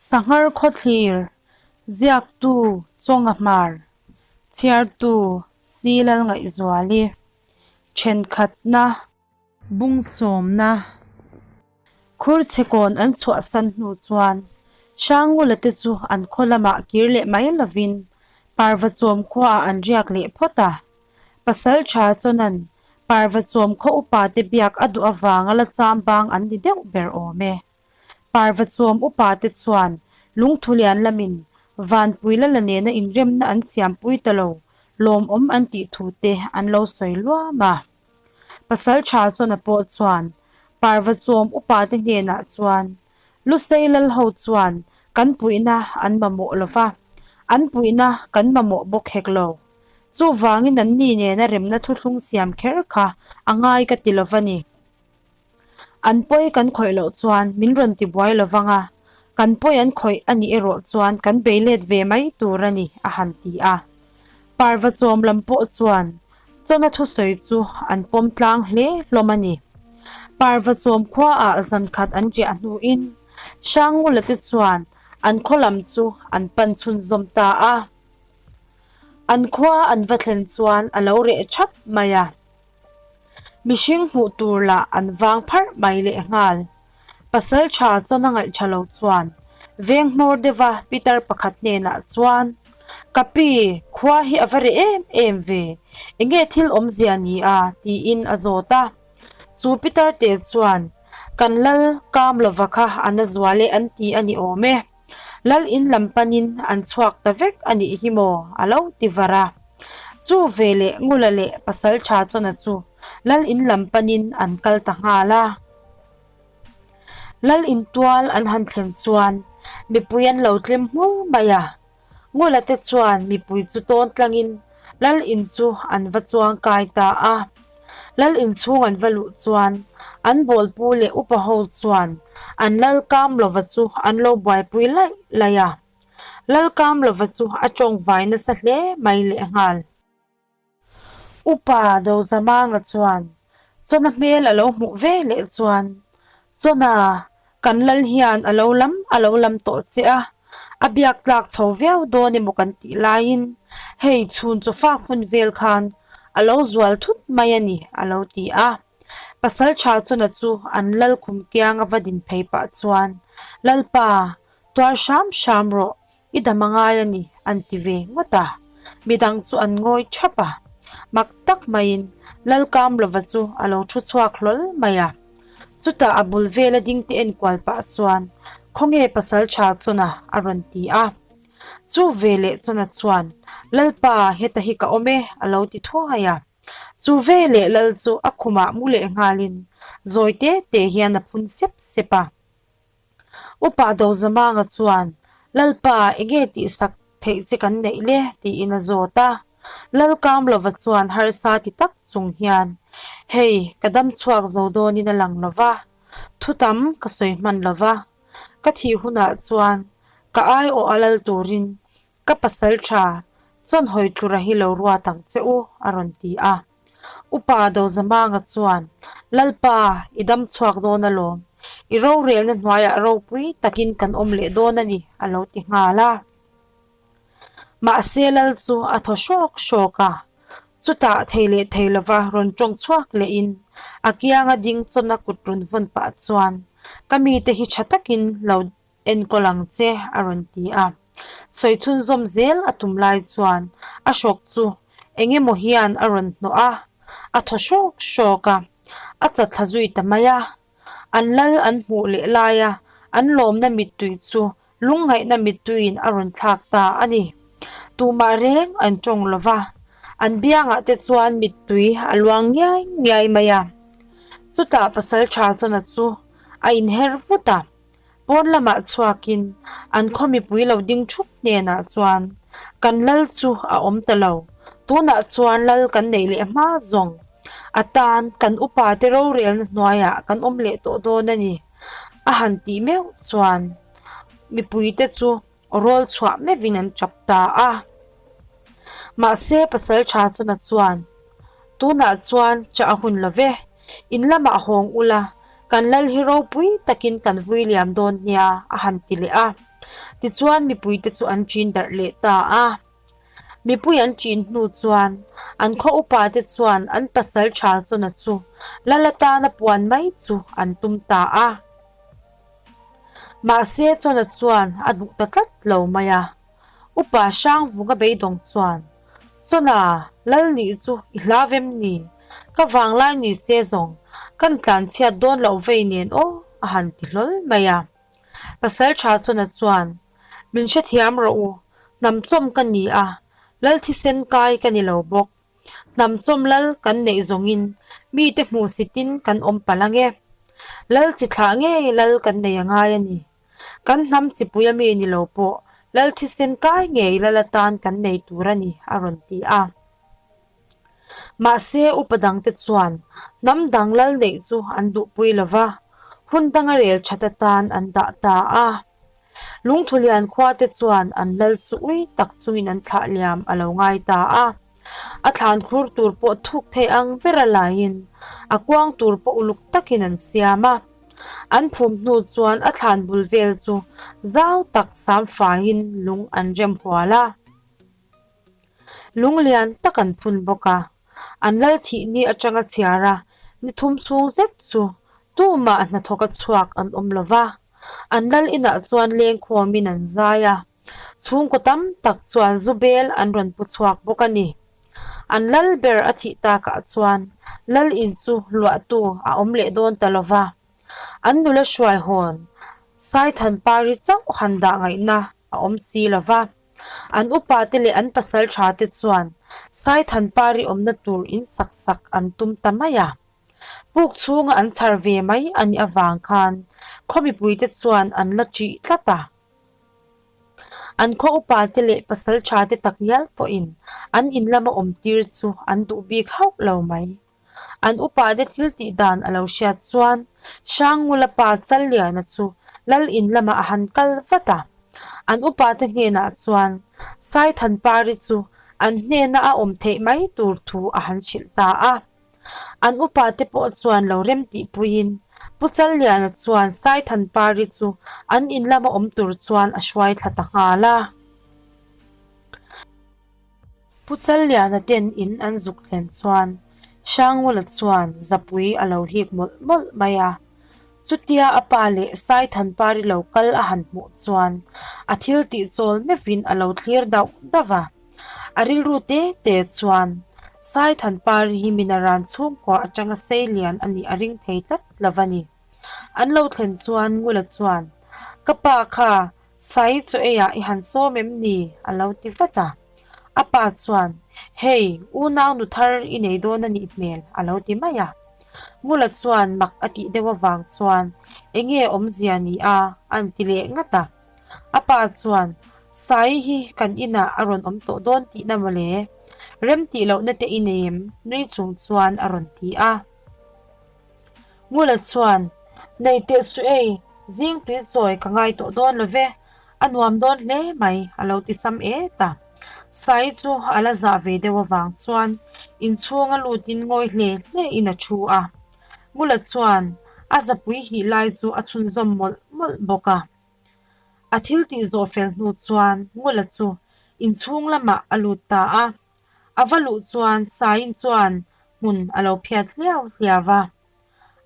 Sanghar Khawthlir, Ziaktu Chawnga Hmar, Chhiartu Si Lalngaihzuali, Thenkhatna. Bungsawmna Khur chhekawn an chhuahsan hnu chuan Hrangula te chu an khaw lamah kir leh mai lovin Parvachawm khuaah an riak leh phawt a. Pasaltha chuanan Parvachawm khaw upa te biak a duh avanga la cham bang an ni deuh ber awm e. Parvachawm upa te chuan Lungthulian lamin Vanpui Lala nena inremna an siampui ta lo lawmawm an tih thu te an lo sawi luam a. Pasal tha chuan a pawh chuan Parvachawm upa te hnenah chuan Lusei lal ho chuan kan puihna an mamawh lo va, an puihna kan mamawh bawk hek lo. Chuvangin an ni nena remna thuthlung siam kher kha a ngai ka ti lo va ni. An pawi kan khawih loh chuan min rawn ti buai lo vang a, kan pawi an khawih a nih erawh chuan kan bei let ve mai tur a ni, a han ti a. Parva chawm lam pawh chuan chawna thusawi chu an pawm tlang hle hlawm a ni. Parva chawm khuaah zan khat an riah hnuin Hrangngula te chuan an khaw lam chu an pan chhunzawm ta a. An khua an va thlen chuan a lo reh thap mai a. Mihring hmuh tur lah an vang pharh mai leh nghal. Pasal tha chuan a ngaih tha lo chuan veng hmawr deuha pitar pakhat hnenah chuan, Ka pi, khua hi a va reh em em ve, enge thil awmzia ni a? tiin a zawt a. Chu pitar te chuan, Kan lal kam lova kha a na zual e an ti a ni awm e. Lal in lam panin an chhuak ta vek a nih hi maw? a lo ti var a. Chu ve leh Ngula leh Pasaltha Chawna chu Lal in lam panin an kal ta nghal a. Lal in tual an han thlen chuan mipui an lo tlem hmur mai a. Ngula te chuan mipui chu tawn tlangin Lal in chu an va chuang kai ta a. Lal in chhung an va luh chuan an bawlpu leh upa ho chuan an Lal Kamlova chu an lo buaipui laih laih a. Lal Kamlova chu a tawngvai nasa hle mai lehnghal. Upa Dozamanga chuan Chawna hmel a lo hmuh ve leh chuan, Chawna, kan lal hian a lo lam a lo lam tawh che a, a biak tlak chho viau dawn emaw kan tih laiin hei chhun chaw fak hun vel khan a lo zual thut mai a ni, a lo ti a. Pasaltha Chawna chu an lal khum kiang a va din phei pah chuan, Lalpa, tuar hram hram rawh, I dam a ngai a ni, an ti ve ngawt a. Midang chu an ngawi thap a. Mak tak maiin Lalkamlova chu a lo thu chhuak hlawl mai a. Chutah a bul vela dingte enkual pah chuan, Khawnge pasal tha Chawna? a rawn ti a. Chu veleh Chawna chuan, Lalpa, heta hi ka awm e, a lo ti thuai a. Chu veleh Lal chu a khumah mu leh nghalin zawi te te hian a phun sep sep a. Upa Dozamanga chuan, Lalpa, enge tihsak theih che kan neih le? tiin a zawt a. Lalkamlova chuan harsa ti tak chung hian, Hei, ka dam chhuak zo dawnin a lang lo va, thu tam ka sawi hman lo va, ka thih hunah chuan ka aiawh a lal turin ka pasal tha chuan hawi tlura hi lo ruat ang che u, a rawn ti a. Upa Dozamanga chuan, Lalpa, i dam chhuak dawn alawm. I rorelna hnuaiah ropui takin kan awm leh dawn a ni, a lo ti nghal a. Mahse Lal chu a thaw hrawk hrawk a. Chutah thei leh thei lova rawn tawng chhuak lehin a kianga ding chawna kut rawn vawn pah chuan, Ka mite hi tha takin lo Enkawl ang che, a rawn ti a. Sawi chhunzawm zel a tum lai chuan a hrawk chu eng emaw hian a rawn hnawh a, a thaw hrawk hrawk a, a chat thla zui ta mai a. An lal an hmuh leh laia an lawmna mittui chu lungngaihna mittuiin a rawn thlak ta a ni. Tumah reng an tawng lo va, an biangah te chuan mittui a luang ngiai ngiai mai a. Chutah pasaltha chuan a chu a inher vut a. Pawn lamah chhuakin an khaw mipui lo ding thup hnenah chuan, Kan lal chu a awm ta lo, tunah chuan lal kan neih leh hma zawng a tan kan upa te rorelna hnuaiah kan awm leh tawh dawn a ni, a han tih meuh chuan mipuite chu rawl chhuah meuhin an tap ta a. Mahse pasal tha chuna chuan, Tunah chuan chah a hun lo ve, in lamah hawng ula, kan lal hi ropui takin kan vui liam dawn nia, a han ti leh a. Tichuan mipuite chu an ṭin darh leh ta a. Mipui an ṭin hnu chuan an khaw upate chuan an pasal ṭha Chawna chu lal atana puan mai chu an tum ta a. Mahse Chawna chuan a duh ta tlat lo mai a. Upa Hrangvunga beidawng chuan, Chawna, lal nih chu i hlau em ni? Ka vanglai ni se zawng kan tlanchhiat dawn loh vei nen aw a han ti hlawl mai a. Pasal tha Chawna chuan, Min hrethiam rawh u, hnamchawm ka ni a, lal thisen kai ka ni lo bawk. Hnamchawm lal kan neih zawngin mite hmuhsitin kan awm palh ang e. Lal chi thlah ngei lal kan nei a ngai a ni. Kan hnam chipui a mi ni lo pawh lal thisen kai ngei lal atan kan nei tur a ni, a rawn ti a. Mahse, upa dangte chuan hnam dang lal neih chu an duhpui lo va, hun danga rel that atan an dah ta a. Lungthulian khuate chuan an lal chu ui tak chungin an thlah liam a lo ngai ta a. A thlan khur tur pawh thuk thei ang ber a laiin a kuang tur pawh uluk takin an siam a. An phum hnu chuan a thlan bul vel chu zau tak sam faiin lung an rem hual a. Lung lian tak an phun bawk a. An lal thih ni atanga chhiar a ni thum chhung zet chu tumah hnathawk a chhuak an awm lo va. An lal inah chuan lengkhawmin an zai a. Chhungkaw tam tak chuan zu bel an rawn pu chhuak bawk a ni. An lal ber a thih takah chuan lal in chu luahtu a awm leh dawn ta lo va. An nula hruai hawn Saithanpari chauh han dah ngaihna a awm si lo va. An upate leh an pasal thate chuan Saithanpari awmna tur in sak sak an tum ta mai a. Puk chhunga an chhar ve mai a nih avang khan khaw mipuite chuan an la ṭih tlat a. An khaw upate leh pasal thate takngial pawhin an in lama awmtir chu an duh bik hauh lo mai. An upate thil tih dan a lo hriat chuan Hrangngula pa Challiana chu lal in lamah a han kal vat a. An upate hnenah chuan Saithanpari chu an hnena a awm theih mai tur thu a han hrilh ta a. An upate pawh chuan lo rem tihpuiin Pu Challiana chuan Saithanpari chu an in lama awm tur chuan a hruai thla ta nghal a. Pu Challiana ten in an zuk thlen chuan Hrangngula chuan zapui a lo hik mawlh mawlh mai a. Chutia a pa leh Saithanpari lo kal a han hmuh chuan a thil tih chawl meuhin a lo thlir dauh dauh a. A rilru te te chuan Saithanpari hi Minaran chhungkua atanga sei lian a nih a ring thei tlat lo a ni. An lo thlen chuan Ngula chuan, Ka pa kha Sai chaw eiah i han sawm em ni? a lo ti vat a. A pa chuan, Hei, unau nu thar i nei dawn a nih hmel, a lo ti mai a. Ngula chuan mak a tih deuh avang chuan, Enge awmzia ni a? a'n ti leh ngat a. A pa chuan, Sai hi kan inah a rawn awm tawh dawn tihna mawle? Rem tih lohna te i nei em? nui chung chuan a rawn ti a. Ngula chuan, Nei teh suh ei, zing tui chawi ka ngai tawh dawn lo ve, a nuam dawn hle mai, a lo ti cham et a. Sai chu a la zah ve deuh avang chuan inchhunga lutin ngawi hle hle in a thu a. Ngula chuan a zapui hih lai chu a chhunzawm mawlh mawlh bawk a. A thil tih zawh fel hnu chuan Ngula chu inchhung lamah a lut ta a. A va luh chuan Sain chuan hmun a lo phiat hliau hliau a.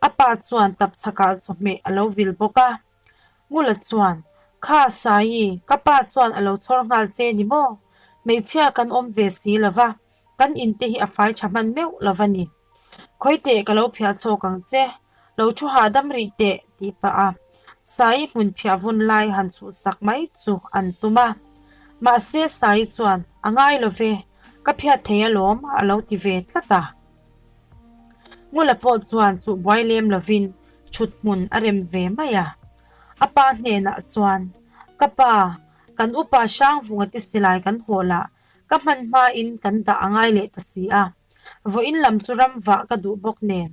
A pa chuan tapchhakah chawhmeh a lo vil bawk a. Ngula chuan, Kha Saii, ka pa chuan a lo chhawr nghal che ni maw? Hmeichhia kan awm ve si lo va, kan inte hi a fai tha hman meuh lo va ni. Khawi teh ka lo phiah chhawk ang che, lo thu hahdam rih teh tih pah a Saii hmun phiah vun lai han chhuhsak mai chu an tum a. Mahse Saii chuan, A ngai lo ve, ka phiat thei alawm a lo ti ve tlat a. Ngula pawh chuan chuh buai lem lovin thut hmun a rem ve mai a. A pa hnenah chuan, Ka pa, kan upa Hrangvunga te silai kan hawh lah, ka hman hmain kan dah a ngai leh ta si a. Vawiin lam chu ram vah ka duh bawk nen,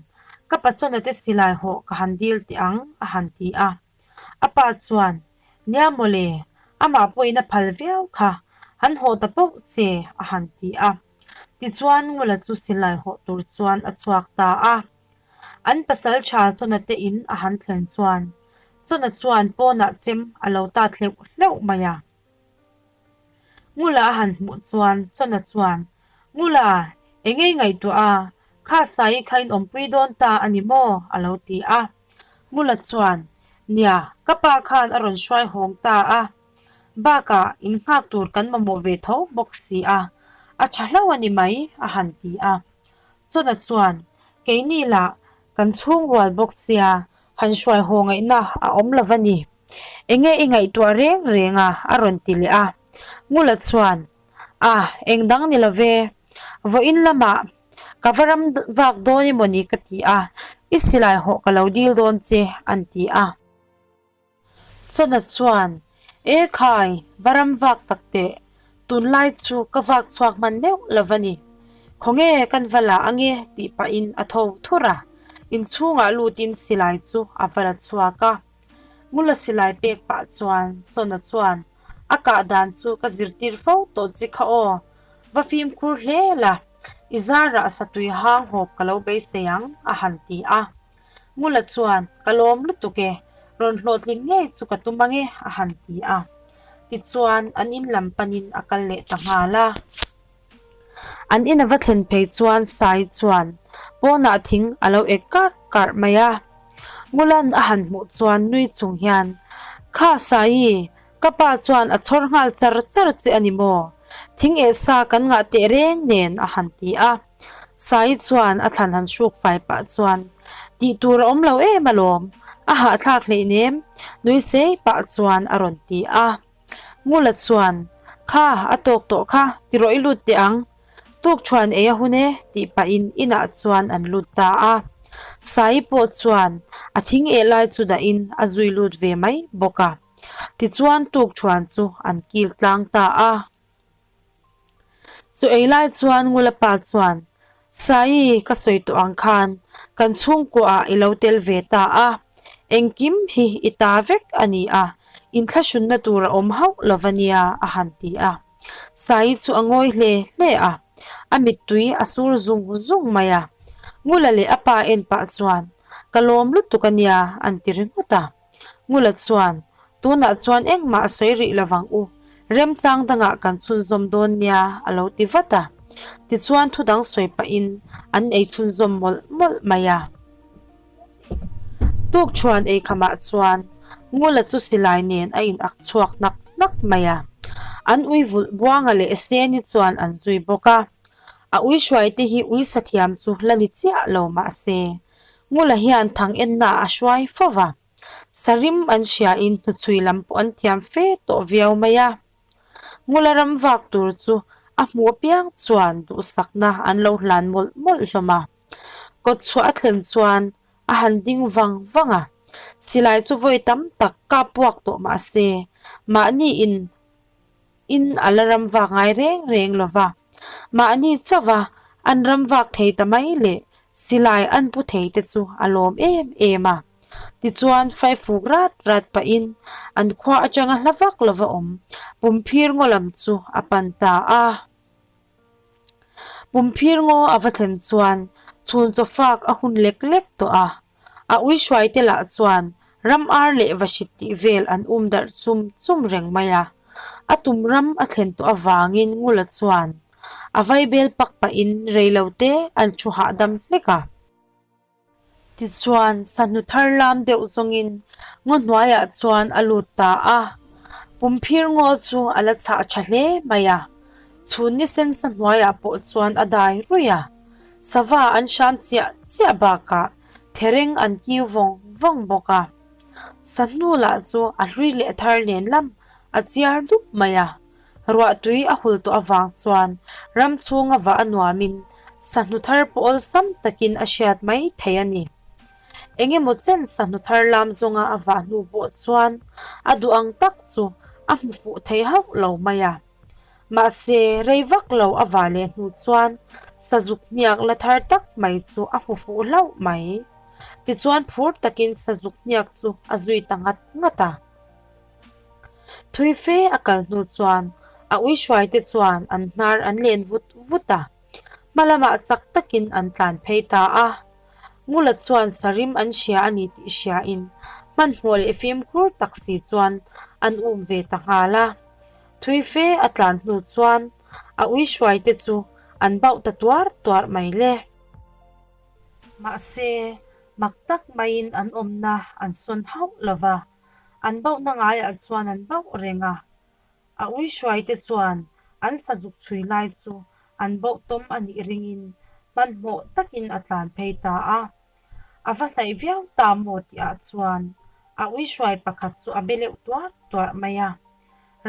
ka pachawna te silai hawh ka han dil teh ang, a han ti a. A pa chuan, Nia mawle, amah pawhin a phal viau kha, han hawh ta pauh che, a han ti a. Tichuan Ngula chu silai hawh tur chuan a chhuak ta a. An pasal tha chawna te in a han thlen chuan. Chawna chuan pawnah chem a lo tat hleuh hleuh mai a. Ngula a han hmuh chuan Chawna chuan, Ngula, eng ei ngaihtuah a, kha Sai kha in awmpui dawn ta a ni maw? a lo ti a. Ngula chuan, Nia, ka pa khan a rawn hruai hawng ta a. Bakah in nghak tur kan mamawh ve tho bawk si a, a tha hlauh a ni mai, a han ti a. Chawna chuan, Keini lah kan chhungrual bawk sia, han hruai haw ngaihna a awm lo va ni. Enge i ngaihtuah reng reng a? a rawn ti leh a. Ngula chuan, A, eng dang ni lo ve. Vawiin lamah ka va ram vak dawn emaw ni ka ti a, i silai hawh ka lo dil dawn che, an ti a. Chawna chuan, E khai, va ram vak tak teh, tunlai chu ka vak chhuak hman meuh lo va ni. Khawnge kan va la ange tih pahin a tho thur a, inchhungah lutin silai chu a va la chhuak a. Ngula silai pek pah chuan Chawna chuan, A kah dan chu ka zirtir fo tawh che kha aw, va fimkhur hle la, i zarah satui hang hawp ka lo beisei ang, a han ti a. Ngula chuan, Ka lawm lutuk e, rawn hlawhtling ngei chu ka tum ange, a han ti a. Tichuan, an in lam panin a kal leh ta nghal a. An in a va thlen phei chuan Sai chuan pawnah thing a lo ek karh karh mai a. Ngula'n a han hmuh chuan nui chung hian, Kha Sai, ka pa chuan a chhawr nghal char char che a ni maw? Thing eh sa kan ngah teh reng nen, a han ti a. Sai chuan a thlan han hruk fai pah chuan, Tih tur a awm lo em alawm, a hahthlak hleinem, nui sei pah chuan a rawn ti a. Ngula chuan, Kha, a tawk tawh kha, ti rawh i lut teh ang. Tukṭhuan ei a hun e, tih pahin inah chuan an lut ta a. Sai pawh chuan a thing eh lai chu dahin a zui lut ve mai bawk a. Tichuan tukṭhuan chu an kil tlang ta a. Chu ei lai chuan Ngula pa chuan, Saii, ka sawi tawh ang khan kan chhungkuaah i lo tel ve ta a, engkim hi i ta vek a ni a, inthlahrunna tur a awm hauh lo va nia, a han ti a. Saii chu a ngawi hle hle a, a mittui a sur zung zung mai a. Ngula leh a pa en pah chuan, Ka lawm lutuk a nia, an ti ringawt a. Ngula chuan, Tunah chuan engmah a sawi rih lovang u, remchang dangah kan chhunzawm dawn nia, a lo ti vat a. Tichuan thu dang sawi pahin an ei chhunzawm mawlh mawlh mai a. Tukṭhuan ei khamah chuan Ngula chu silai nen a in ak chhuak hnak hnak mai a. An ui vulh Buanga leh Seni chuan an zui bawk a. A ui hruaite hi ui sathiam chu la ni chiah lo mahse, Ngula hian thang enna a hruai fo va, sarim an hriain hnuchhui lam pawh an thiam fe tawh viau mai a. Ngula ram vak tur chu a hmuh apiang chuan duhsakna an lo hlan mawlh mawlh hlawm a. Kawtchhuah a thlen chuan a han ding vang vang a, silai chu vawi tam tak kap puak tawh mah se, mahni in In a la ram vak ngai reng reng lo va, mahni chauh a an ram vak thei ta mai leh silai an pu thei te chu a lawm em em a. Tichuan faifuk rat rat pahin an khua atanga hla vak lova awm Pumphir ngaw lam chu a pan ta a. Pumphir ngaw a va thlen chuan chhun chaw fak a hun lek lek tawh a. A ui hruaite lah chuan ram ar leh vahrit tih vel an um darh chum chum reng mai a. A tum ram a thlen tawh avangin Ngula chuan a vaibel pak pahin reilote an thu hahdam hlek a. Tichuan sahnu thar lam deuh zawngin ngaw hnuaiah chuan a lut ta a. Pumphir ngaw chu a la chhah tha hle mai a. Chhun ni sensa hnuaiah pawh chuan a dai ruih a. Sava an hram chiah chiah bakah thereng an kiu vawng vawng bawk a. Sahnu lah chu a hlui leh thar nen lam a chiar dup mai a. Ruahtui a hul tawh avang chuan ram chhunga vah a nuamin sahnu thar pawh awlsam takin a hriat mai thei a ni. Eng emaw chen sahnu thar lam zawnga a vah hnu pawh chuan a duh ang tak chu a hmu fuh thei hauh lo mai a. Mahse, rei vak lo a vah leh hnu chuan sazuk hniak la thar tak mai chu a hmu fuh hlauh mai. Tichuan phur takin sazuk hniak chu a zui ta ngat ngat a. Thui fe a kal hnu chuan a ui hruaite chuan an hnar an len vut vut a, hma lamah chak takin an tlan phei ta a. Ngula chuan sarim an hria a ni tih hriain. Hmanhmawh leh fimkhur tak si chuan an um ve ta nghal a. Thui fe a tlan hnu chuan a ui hruai te chu an bauh ta tuar tuar mai le. Mahse, mak tak maiin an awmna an sawn hauh lo va, an bauhna ngaiah chuan an bauh reng a. A ui hruai te chuan an sazuk chhui lai chu an bauh tawm a nih ringin hmanhmawh takin a tlan phei ta a. A va hnaih viau ta maw tihah chuan a ui hruai pakhat chu a be leuh tuar tuar mai a.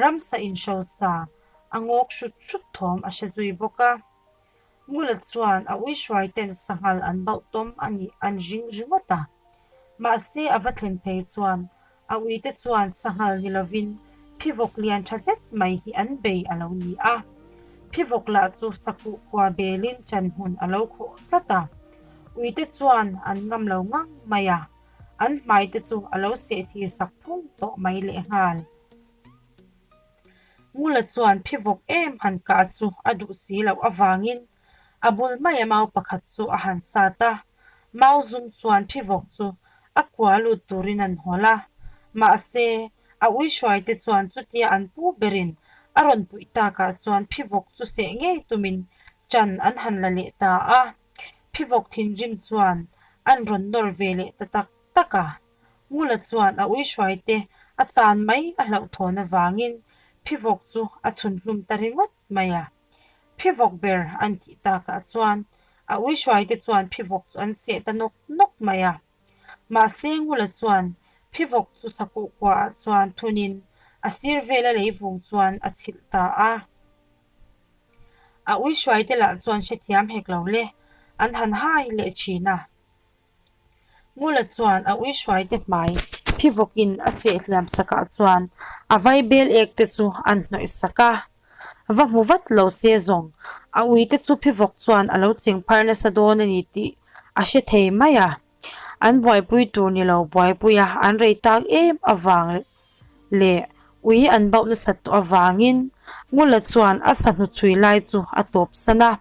Ramsa inhrosa a ngawk hrut hrut thawm a hre zui bawk a. Ngula chuan a ui hruai ten sanghal an bauh tawm a nih an ring ringawt a. Mahse a va thlen phei chuan a uite chuan sanghal ni lovin phivawk lian tha zet mai hi an bei a lo ni a. Phivawk lah chu sakuh khua belin chan hmun a lo khawh tlat a. Uite chuan an ngam lo ngang mai a, an hmai te chu a lo seh thir sak phung tawh mai lehnghal. Ngula chuan phivawk em han kah chu a duh si loh avangin a bul maia mau pakhat chu a han sat a, mau zum chuan phivawk chu a kua lut turin an hawl a. Mahse, a ui hruaite chuan chutia an pu berin a rawn puih takah chuan phivawk chu seh ngei tumin ṭan an han la leh ta a. Phivawk thinrim chuan an rawn nawr ve leh ta tak tak a. Ngula chuan a ui hruaite a chan mai a hlauhthawn avangin phivawk chu a chhun hlum ta ringawt mai a. Phivawk ber an tih takah chuan a ui hruaite chuan phivawk chu an cheh ta nawk nawk mai a. Mahse Ngula chuan phivawk chu sakuh kuaah chuan thunin a sir vela leivung chuan a chhilh ta a. A ui hruaite lah chuan hrethiam hek lo le, an han hai leh thin a. Ngula chuan a ui hruaite hmai phivawkin a seh hliam sakah chuan a vaibel ek te chu an hnawih sak a. Va hmu vat lo se zawng, a uite chu phivawk chuan a lo ching phar nasa dawn a ni tih a hre thei mai a. An buaipui tur ni lo buaipui a an rei tak em avang leh ui an bauh nasat tawh avangin Ngula chuan a sahnu chhui lai chu a tawp san a.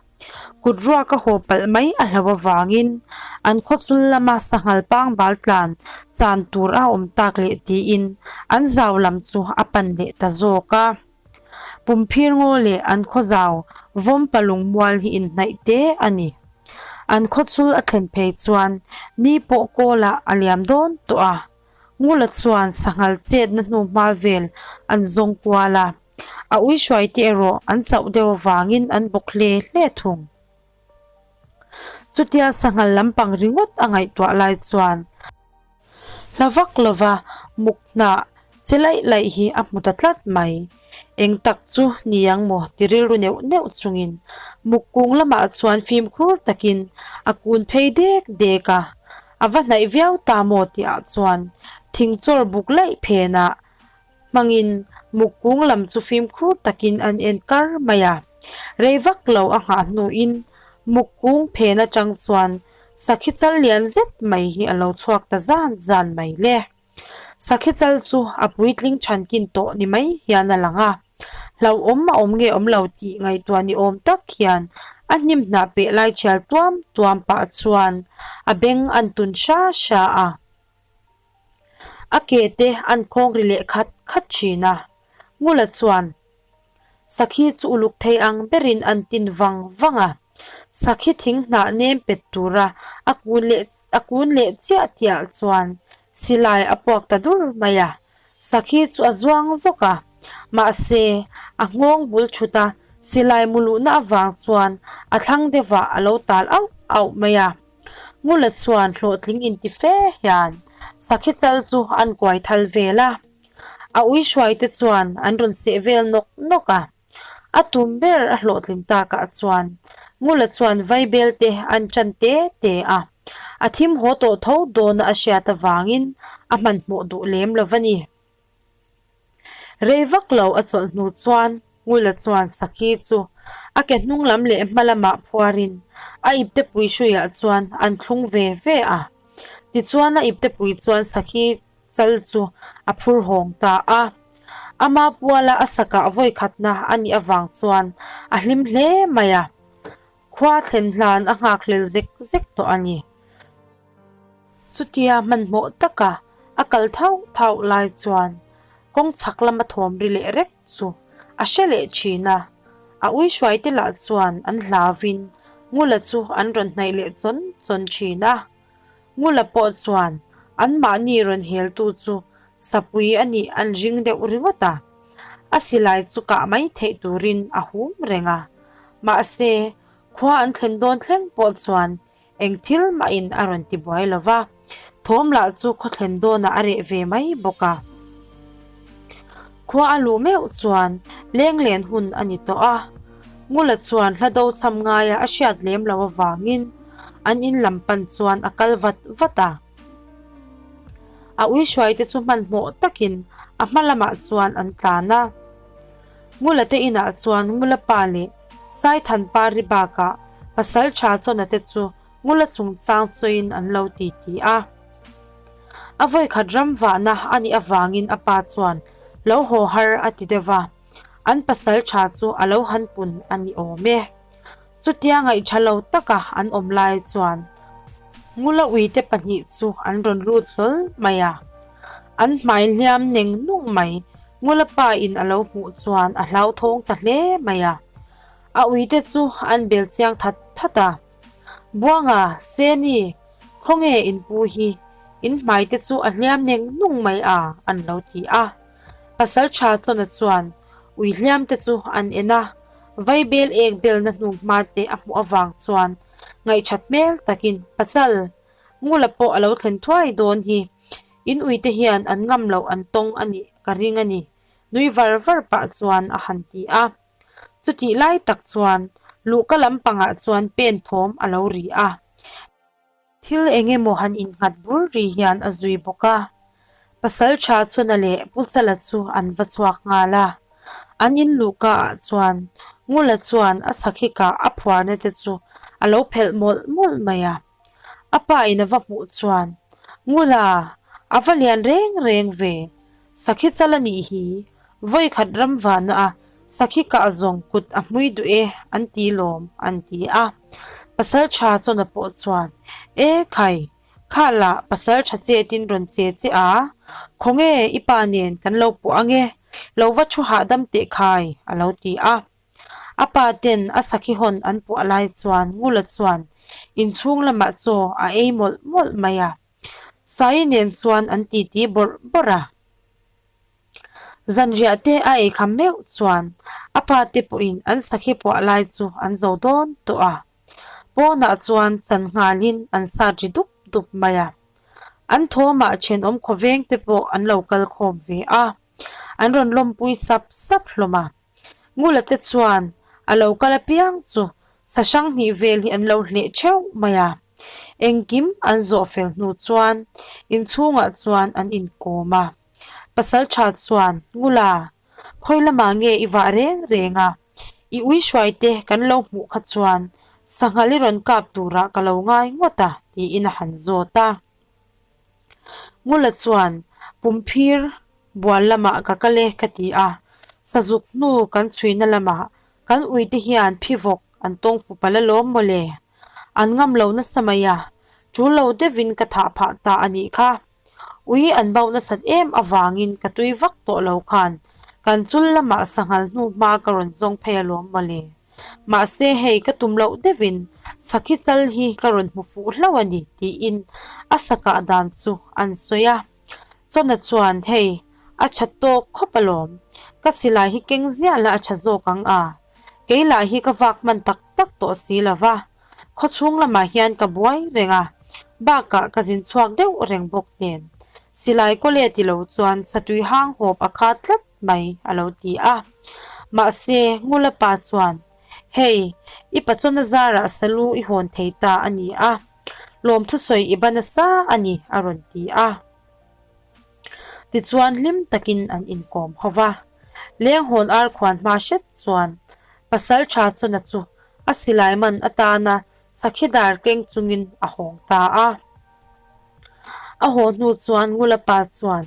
Kut ruak a haw palh mai a hlauh avangin an khawchul lama sanghal pangbal tlan chan tur a awm tak leh tiin an zau lam chu a pan leh ta zawk a. Pumphir ngaw leh an khawzau vawm palung mual hi inhnaih te a ni. An khawchul a thlen phei chuan ni pawh kawlah a liam dawn tawh a. Ngula chuan sanghal chetna hnu hma vel an zawng kual a, a ui hruaite erawh an chauh deuh avangin an bawk hle hle thung. Chutia sanghal lampang ringawt a ngaihtuah lai chuan hla vak lova muk hnah che laih laih hi a hmu ta tlat mai. Eng tak chu ni ang maw ti rilru neuh neuh chungin muk kung lamah chuan fimkhur takin a kun phei dek dek a. A va hnaih viau ta maw tihah chuan thing chawr buk laih phenah hmangin muk kung lam chu fimkhur takin an en kar mai a. Rei vak lo a nghah hnuin muk kung phen atang chuan sakhi chal lian zet mai hi a lo chhuak ta zan zan mai le. Sakhi chal chu a puitling thankin tawh ni mai hian a lang a. Hlauhawm a awm nge awm lo tih ngaihtuah ni awm tak hian a hnim hnah peh lai thial tuam tuam pah chuan a beng an tun hra hra a. A ke te an khawng ri leh khat khat thin a. Ngula chuan Sakhi chu uluk thei ang berin an tin vang vang a. Sakhi thing hnah nem pet tura a kun leh a kun leh chiah tiah chuan silai a puak ta dur mai a. Sakhi chu a zuang zawk a, mahse a nghawng bul thut a, silai mu luhna avang chuan a thlang deuhah a lo tal auh auh mai a. Ngula chuan hlawhtling inti fe hian sakhi chal chu an kuai thal vel a, a ui hruaite chuan an rawn seh vel nawk nawk a. A tum ber a hlawhtlin takah chuan Ngula chuan vaibel te an chan te te a, a thim haw tawh tho dawna a hriat avangin a hmanhmawh duh lem lo va ni. Rei vak lo a chawlh hnu chuan Ngula chuan Sakhi chu a ke hnung lam leh hma lamah phuarin a iptepui hruiah chuan an thlung ve ve a. Tichuan a iptepui chuan Sakhi chal chu a phur hawng ta a. Ama puala a sakah vawi khatna a nih avang chuan a hlim hle mai a, khua thlen hlan a nghakhlel zek zek tawh a ni. Chutia hmanhmawh taka. A kal thauh thauh lai chuan kawng chhak lama thawm ri leh rek chu a hre leh thin a. A ui hruaite lah chuan an hlauvin Ngula chu an rawn hnaih leh chawn chawn thin a. Ngula pawh chuan anmahni rawn heltu chu sapui a nih an ring deuh ringawt a. A silai chu kah mai theih turin a hum reng a. Mahse, khua an thlen dawn thleng pawh chuan eng thil mahin a rawn ti buai lo va, thawm lah chu khaw thlen dawnah a reh ve mai bawk a. Khua a luh meuh chuan lenglen hun a ni tawh a, Ngula chuan hla do cham ngaia a hriat lem lo avangin an in lam pan chuan a kal vat vat a. A ui hruaite chu hmanhmawh takin a hma lamah chuan an tlan a. Ngula te inah chuan Ngula pa leh Saithanpa ri bakah Pasaltha Chawna te chu Ngula chungchang chawiin an lo ti ti a. A vawikhat ram vahna a nih avangin a pa chuan lo haw har a ti deuh va, an pasaltha chu a lo han pun a ni awm e. Chutia ngaihṭha lo taka an awm lai chuan Ngula uite pahnih chu an rawn lut hlawl mai a. An hmai hliam neng nung mai Ngula pa in a lo hmuh chuan a hlauthawng ta hle mai a. A uite chu an bel chiang that that a. Buanga, Seni, khawnge in pu hi, in hmai te chu a hliam neng nung mai a an lo ti a. Pasalṭha Chawna chuan ui hliam te chu an en a. Vaibel ek belna hnu hma te a hmuh avang chuan ngaihṭhat hmel takin Pachal, Ngula pawh a lo thlen thuai dawn hi. In uite hian an ngam loh an tawng a nih ka ring a ni, nui var var pah chuan a han ti a. Chutih lai tak chuan luhka lampangah chuan pen thawm a lo ri a. Thil eng emaw han innghat bur ri hian a zui bawk a. Pasalṭha Chhuna leh Pu Chala chu an va chhuak nghal a. An in luhka ah chuan Ngula chuan a sakhikah a phuarna te chu a lo phelh mawlh mawlh mai a. A pa in a va hmuh chuan, Ngula, a va lian reng reng ve. Sakhi chal a nih hi, vawikhat ram vahna a sakhi kah zawng kut a hmui duh e an ti lawm an ti a. Pasaltha Chawna pawh chuan, E khai, kha lah pasaltha chetin rawn che che a, khawnge i pa nen kan lo puah ange, lo va thu hahdam teh khai a lo ti a. A pa ten a sakhi hawn an puah lai chuan Ngula chuan inchhung lamah chaw a ei mawlh mawlh mai a. Sai nen chuan an titi bawrh bawrh a. Zanriah te a ei kham meuh chuan a pa te pawhin an sakhi puah lai chu an zo dawn tawh a. Pawnah chuan chan nghalin an sat ri dup dup mai a. An thawmah thenawm khawveng te pawh an lo kal khawm ve a. An rawn lawmpui sap sap hlawm a. Ngula te chuan a lo kal apiang chu sa hrang hnih vel hi an lo hleh theuh mai a. Engkim an zawh fel hnu chuan inchhungah chuan an inkawm a. Pasaltha chuan, Ngula, khawi lamah nge i vah reng reng a? I ui hruai te kan lo hmuh kha chuan sanghal i rawn kap turah ka lo ngai ngawt a, tiin a han zawt a. Ngula chuan, Pumphir bual lamah ka kal e ka ti a, sazuk hnu kan chhuina lamah kan uite hian phivawk an tawng fu palh alawm mawle. An ngam lo nasa mai a, tul lo deuhin ka thah phah ta a nih kha. Ui an bauh nasat em avangin ka tui vak tawh lo khan kan chul lamah sanghal hnu hma ka rawn zawng phei alawm mawle. Mahse hei ka tum loh deuhin sakhi chal hi ka rawn hmu fuh hlauh a ni tiin a sakah dan chu an sawi a. Chawna chuan hei a tha tawk khawp alawm, ka silai hi keng ziah la a tha zawk ang a, kei lah hi ka vak hman tak tak tawh si lo va, khawchhung lamah hian ka buai reng a, bakah ka zin chhuak deuh reng bawk nen. Silai kawle ti lo chuan satui hang hawp a khat tlat mai a lo ti a. Mahse, Ngula pa chuan, Hei, i pachawna zarah salu i hawn thei ta a ni a, lawmthusawi i ba nasa a ni a rawn ti a. Tichuan hlim takin an inkawm ho va. Lenghawn ar khuan hma hret chuan Pasaltha Chawna chu a silai man atana sakhi dar keng chungin a hawng ta a. A haw hnu chuan Ngula pa chuan,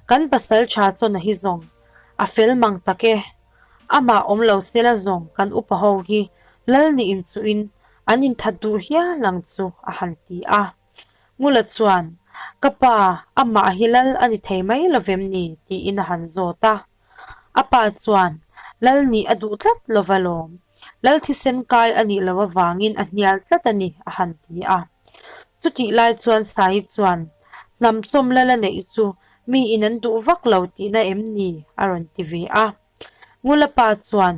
Kan Pasaltha Chawna hi zawng a fel mang tak e. Amah awm lo sela zawng kan upa ho hi lal nih inchuhin an inthat duh hial ang chu a han ti a. Ngula chuan. Ka pa, amah hi lal a ni thei mai lo vem ni? tiin a han zawt a. A pa chuan, Lal nih a duh tlat lo va lawm. Lal thisen kai a nih loh avangin a hnial tlat a ni, a han ti a. Chutih lai chuan Saii chuan, Hnam chawm lal a neih chu miin an duh vak lo tihna em ni? a rawn ti ve a. Ngula pa chuan,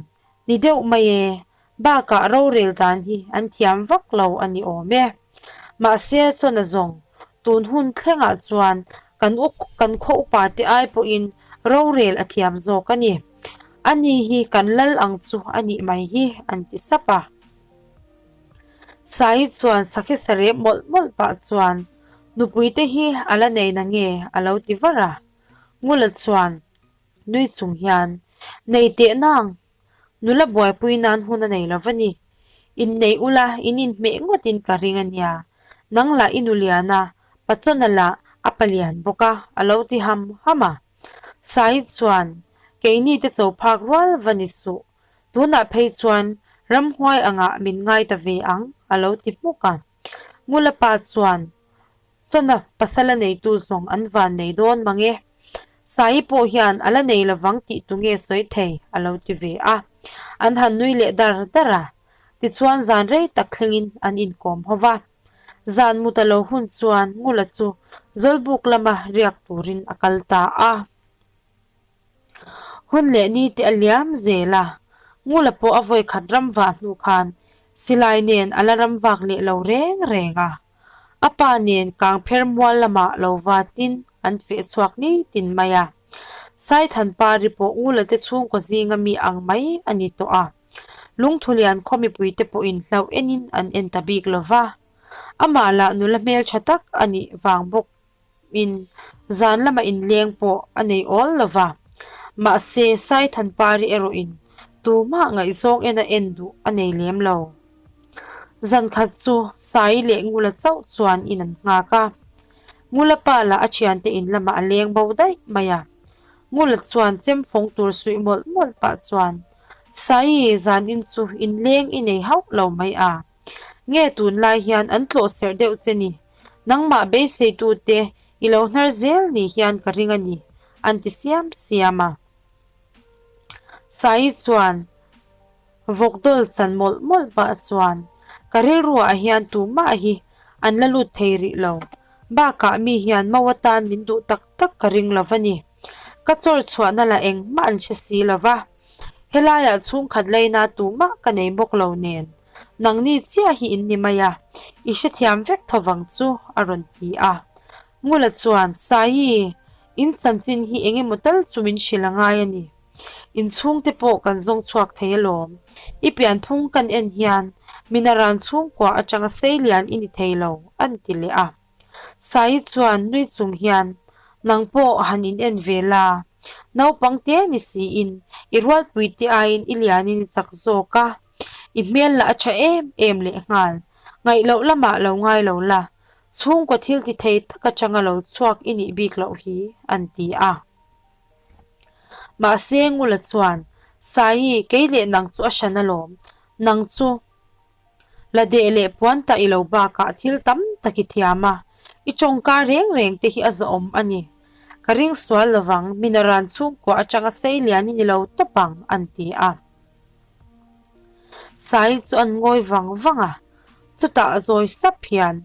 Ni deuh mai e, bakah rorel dan hi an thiam vak lo a ni awm e. Mahse chuan a zawng, tun hun thlengah chuan kan u kan khaw upa te ai pawhin rorel a thiam zawk a ni. Ani hi kan lal ang chu a nih mai hi an ti sap a. Sai chuan sakhi sarep mawlh mawlh pah chuan nupui te hi a la nei na nge a lo ti var a. Ngula chuan Nui chung hian, Nei teh nang! Nula buaipui nan hun a nei lo va ni. Innei ula in inhmeh ngawtin ka ring a nia. Nang lah i nu lian a, Pachawna lah a palian bawk a, a lo ti ham ham a. Sai chuan, Keini te cho phak rual va ni suh. Tunah phei chuan ramhuai angah min ngai ta ve ang, a lo ti hmuk a. Ngula pa chuan, Chawna pasal a neitu zawng an van nei dawn mang e. Saii pawh hian a la nei lovang tih tu nge sawi thei a lo ti ve a. An han nui leh dar dar a. Tichuan zan rei tak thlengin an inkawm ho va. Zan mut a lo hun chuan Ngula chu Zawlbuk lama riak turin a kal ta a. Hun leh ni te a liam zel a, Ngula pawh a vawi khat ram vah hnu khan silai nen a la ram vak leh lo reng reng a. A pa nen kangpher mual lamah lo vatin an feh chhuak nitin mai a. Saithanpari pawh Ngula te chhungkaw zinga mi ang mai a ni tawh a. Lungthulian khaw mipuite pawhin hlauh enin an en ta bik lo va. Amah lah nula hmeltha tak a nih vang bawk. In zan lama inleng pawh a nei awl lo va, mahse Saithanpari erawhin tumah ngaihzawng en a en duh a nei lem lo. Zan khat chu Sai leh Ngula chauh chuan in an nghak a, Ngula pa lah a thiante in lamah a leng bo daih mai a. Ngula chuan chem fawng tur suih mawlh mawlh pah chuan, Sai, zan in chu inleng i nei hauh lo mai a, nge tunlai hian an tlawh serh deuh che ni? Nangmah beiseitute i lo hnar zel ni hian ka ring a ni, an ti siam siam a. Saii chuan vawkdawl chan mawlh mawlh pah chuan, Ka rilruah hian tumah hi an la lut thei rih lo. Bakah mi hian mau atan min duh tak tak ka ring lo va ni. Ka chawr chhuahna lah engmah an hre si lo va. Helaiah chhungkhat laina tumah ka nei bawk lo nen. Nangni chiah hi in ni mai a, i hrethiam vek tho vang chu, a rawn ti a. Ngula chuan, Saii, in chanchin hi eng emaw tal chu min hrilh a ngai a ni. In chhungte pawh kan zawng chhuak thei alawm. I pianphung kan en hian Minaran chhungkua atanga seilian i ni thei lo, an ti leh a. Saii chuan nui chung hian, Nang pawh han in en ve la. Naupang te ni siin i rualpui te aiin i lianin i chak zawk a. I hmel lah a tha em em leh nghal. Ngaih loh lamah lo ngai lo la, chhungkaw thil ti thei tak atanga lo chhuak i nih bik loh hi, an ti a. Mahse Ngula chuan, Saii, kei leh nang chu a hran alawm. Nang chu la deh leh puan ta i lo bakah thil tam tak i thiam a, i tawngka reng reng te hi a zawhawm a ni. Ka ring sual lovang, Minaran chhungkua atanga sei lian i ni lo tawp ang, an ti a. Sai chu an ngawi vang vang a, chutah zawi sap hian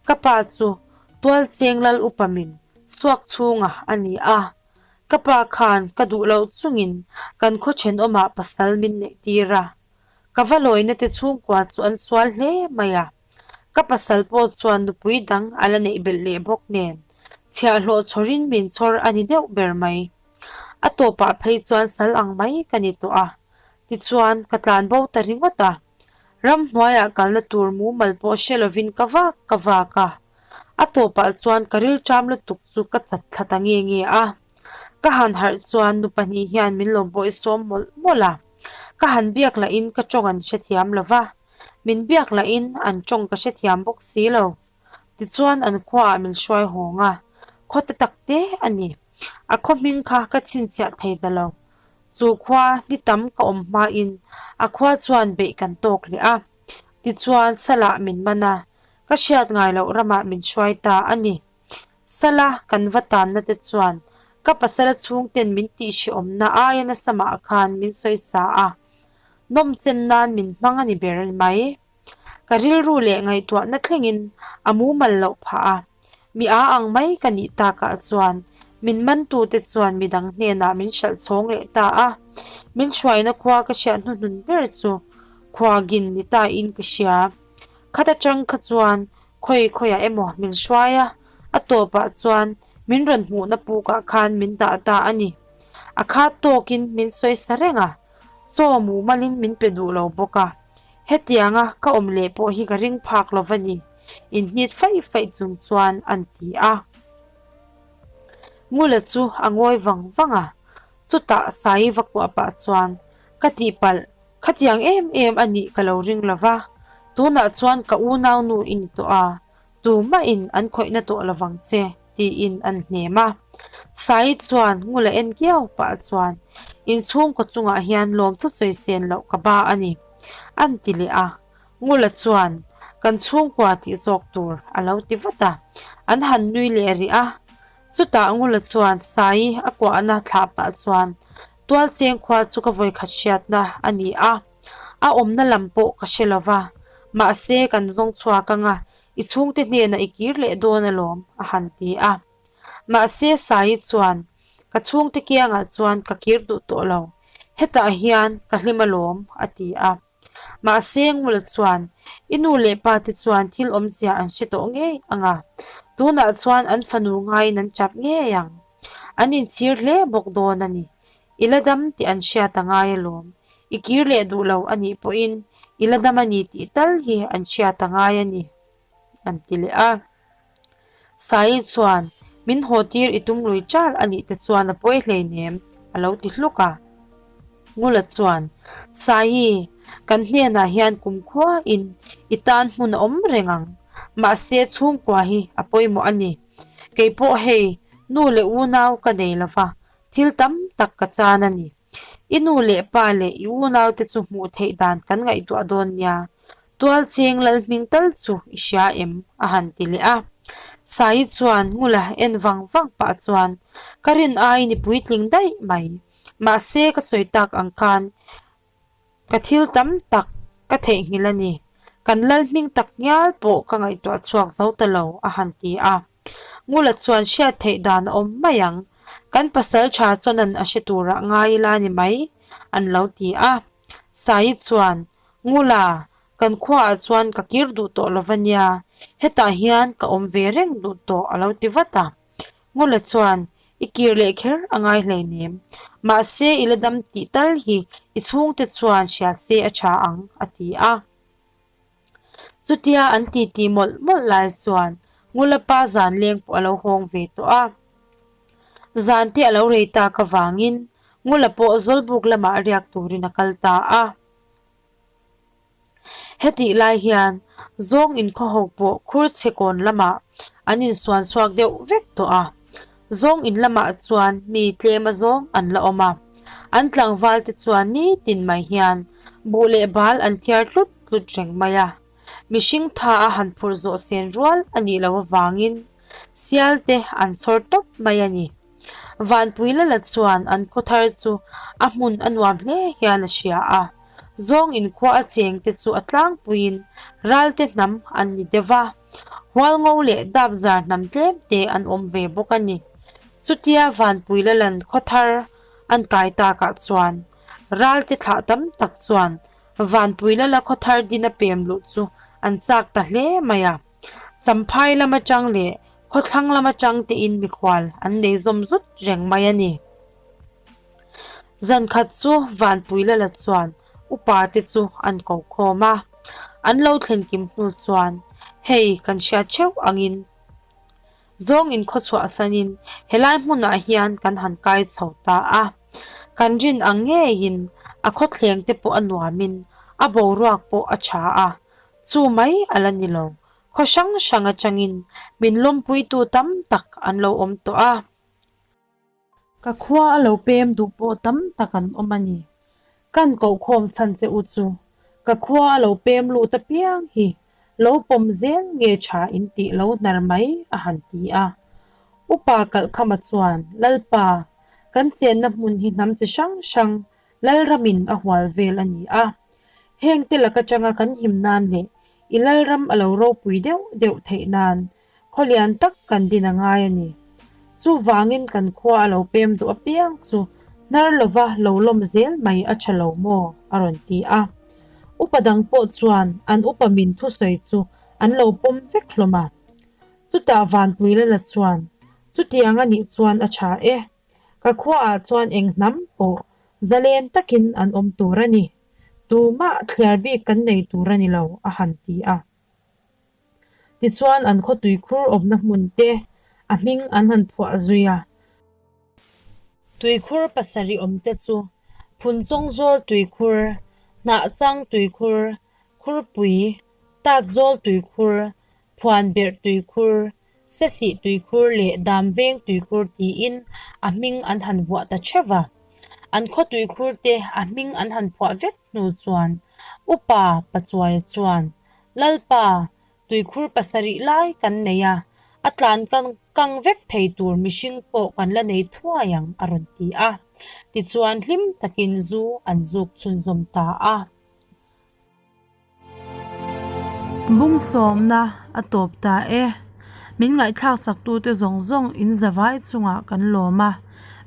ka pa chu Tualcheng lal upa min suak chhunga a ni a, ka pa khan ka duh loh chungin kan khaw thenawmah pasal min neih tir a, ka va lawina te chhungkua chu an sual hle mai a, ka pasal pawh chuan nupui dang a la neih belh leh bawk nen chhiahhlawh chhawrin min chhawr a ni deuh ber mai. A tawpah phei chuan sal ang mai ka ni tawh a, tichuan ka tlan bo ta ringawt a. Ramhnuaiah kalna tur mumal pawh hre lovin ka vak ka vak a, a tawpah chuan ka rilṭam lutuk chu ka chat thla ta nge nge a. Ka han harh chuan nu pahnih hian min lo bawihsawm mawlh mawlh a, ka han biak lahin ka ṭawng an hrethiam lo va, min biak lahin an ṭawng ka hrethiam bawk si lo. Tichuan an khuaah min hruai hawng a, khaw te tak te a ni. A khaw hming kha ka chhinchhiah thei ta lo. Chu khua ni tam ka awm hmain a khua chuan beih kan tawk leh a. Tichuan salah min man a, ka hriat ngai loh ramah min hruai ta a ni. Sala kan va tanna te chuan ka pasala chhungten min tihhrehawmna aia nasa mah khan min sawisa a, nawmchen nan min hmang a ni ber mai. Ka rilru leh ngaihtuahna thlengin a mumal loh phah a, mi a ang mai ka nih takah chuan min mantute chuan midang hnenah min hralh chhawng leh ta a, min hruaina khua ka hriat hnuhnun ber chu Khuagin ni tain ka hria. Khat atang kha chuan khawi khawiah emaw min hruai a, a tawpah chuan min rawn hmuhna pukah khan min dah ta a ni. A khat tawkin min sawisa reng a, chaw mumalin min pe duh lo bawk a. Hetianga ka awm leh pawh hi ka ring phak lo va ni, inhnit faih faih chung chuan an ti a. Ngula chu a ngawi vang vang a, chutah Sai va kuah pah chuan, Ka tihpalh, khatiang em em a nih ka lo ring lo va, tunah chuan ka unaunu i ni tawh a, Tumahin an khawihna tawh lovang che, tiin an hnem a. Sai chuan Ngula en kiau pah chuan, Inchhungkaw chungah hian lawmthu sawi sen loh ka ba a ni, an ti leh a. Ngula chuan, Kan chhungkua tih zawk tur, a lo ti vat a. An han nui leh rih a. Chutah Ngula chuan Sai a kuahna thlah pah chuan, Tualcheng khua chu ka vawikhat hriatna a ni a. A awmna lam pawh ka hre lo va, mahse kan zawng chhuak anga i chhungte hnenah i kir leh dawn alawm, a han ti a. Mahse Sai chuan, Ka chhungte kiangah chuan ka kir duh tawh lo, hetah hian ka hlim alawm, a ti a. Mahse Ngula chuan, I nu leh pa te chuan thil awmzia an hre tawh ngei ang a, tunah chuan an fanu ngaiin an chap ngei ang. An inchhir hle bawk dawn a ni. I la dam tih an hriat a ngai alawm. I kir leh duh lo a nih pawhin i la dam a ni tih tal hi an hriat a ngai a ni, an ti leh a. Sai chuan, Min haw tir i tum lui char a nih te chuan a pawi hleinem, a lo ti hluk a. Ngula chuan, Sai, kan hnenah hian kumkhuain i tan hmun a awm reng ang. Mahse chhungkua hi a pawimawh a ni. Kei pawh hei nu leh unau ka nei lo va, Thil tam tak ka chan a ni. I nu leh pa leh i unaute chu hmuh theih dan kan ngaihtuah dawn nia. Tual cheng lal hming tal chu i hria em? a han ti leh a. Sai chuan Ngula en vang vang pah chuan, Ka rin aiin i puitling daih mai. Mahse ka sawi tak ang khan Ka thil tam tak ka theihnghilh a ni. Kan lal hming tak ngial pawh ka ngaihtuah chhuak zo ta lo, a han ti a. Ngula chuan hriat theih dan a awm mai ang. Kan pasal tha chuan an a hre turah ngai ila ni mai, an lo ti a. Saii chuan, Ngula, kan khuaah chuan ka kir duh tawh lo va nia, hetah hian ka awm ve reng duh tawh, a lo ti vat a. Ngula chuan, I kir leh kher a ngai hleinem. Mahse, i la dam tih tal hi i chhungte chuan hria se a tha ang, a ti a. Chutia an titi mawlh mawlh lai chuan Ngula pa zan leng pawh a lo hawng ve tawh a. Zan te a lo rei tak avangin Ngula pawh Zawlbuk lamah riak turin a kal ta a. Hetih lai hian zawng inkhawho pawh khur chhe kawn lamah an insuan chhuak deuh vek tawh a. Zawng in lamah chuan mi tlem a zawng an la awm a. An tlangval te chuan nitin mai hian buh leh bal an thiar tlut tlut reng mai a. Mihring tha a han phurh zawh sen rual a nih loh avangin sial te an chhawr tawp mai a ni. Vanpui Lala chuan an khaw thar chu a hmun a nuam hle hian a hria a, zawng inkhua a cheng te chu a tlangpuiin ralte hnam an ni deuh va, Hualngo leh Dapzar hnam tlem te an awm ve bawk a ni. Chutia Vanpui Lalan khaw thar an kai takah chuan ralte thlah tam tak chuan Vanpui Lala khaw thar din a pem luh chu an chak ta hle mai a. Champhai lam atang leh khawthlang lam atang tein mikhual an nei zawm zut reng mai a ni. Zan khat chu Vanpui Lala chuan upa te chu an ko khawm a, an lo thlen kim hnu chuan hei kan hriat theuh angin zawng in khaw chhuahsanin helai hmunah hian kan han kai chho ta a, kan rin ang ngeiin a khawthleng te pawh a nuamin a boruak pawh a tha a, Chu mai a la ni lo, khaw hrang hrang atangin min lawmpuitu tam tak an lo awm tawh a. Ka khua a lo pem duh pawh tam tak an awm a ni. Kan kohkhawm chhan che u chu, ka khua a lo pem lut apiang hi lo pawm zel nge tha in tih lo hnar mai a han ti a. Upa Kalhkhama chuan, Lalpa, kan chenna hmun hi hnam chi hrang hrang Lalramin a hual vel a ni a. Hengte lak atanga kan him nan leh i Lalram a lo ropui deuh deuh theih nan khaw lian tak kan din a ngai a ni. Chuvangin kan khua a lo pem duh apiang chu hnar lova lo lawm zel mai a tha lo maw? a rawn ti a. Upa dang pawh chuan an upa min thusawi chu an lo pawm vek hlawm a. Chutah Vanpuilala chuan, Chutiang a nih chuan a tha e. Ka khuaah chuan eng hnam pawh zalen takin an awm tur a ni. Tumah thliar bik kan nei tur a ni lo, a han ti a. Tichuan an khaw tuikhur awmna hmun te a hming an han phuah zui a. Tuikhur pasarih awm te chu Phunchawngzawl tuikhur, Hnahchang tuikhur, Khurpui, Tatzawl tuikhur, Phuanberh tuikhur, Sesih tuikhur leh Damveng tuikhur tiin a hming an han vuah ta theuh va. An khaw tuikhur te a hming an han phuah vek hnu chuan Upa Pachuaia chuan, Lalpa, tuikhur pasarih lai kan nei a, a tlan kang vek thei tur mihring pawh kan la nei thuai ang a rawn ti a. Tichuan hlim takin zu an zuk chhunzawm ta a. Bung sawmna a tawp ta e. Min ngaihthlak sak tute zawng zawng in zavai chungah kan lawm a,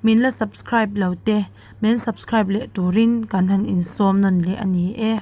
min la subscribe lo te min subscribe leh turin kan han insawm nawn leh a ni e.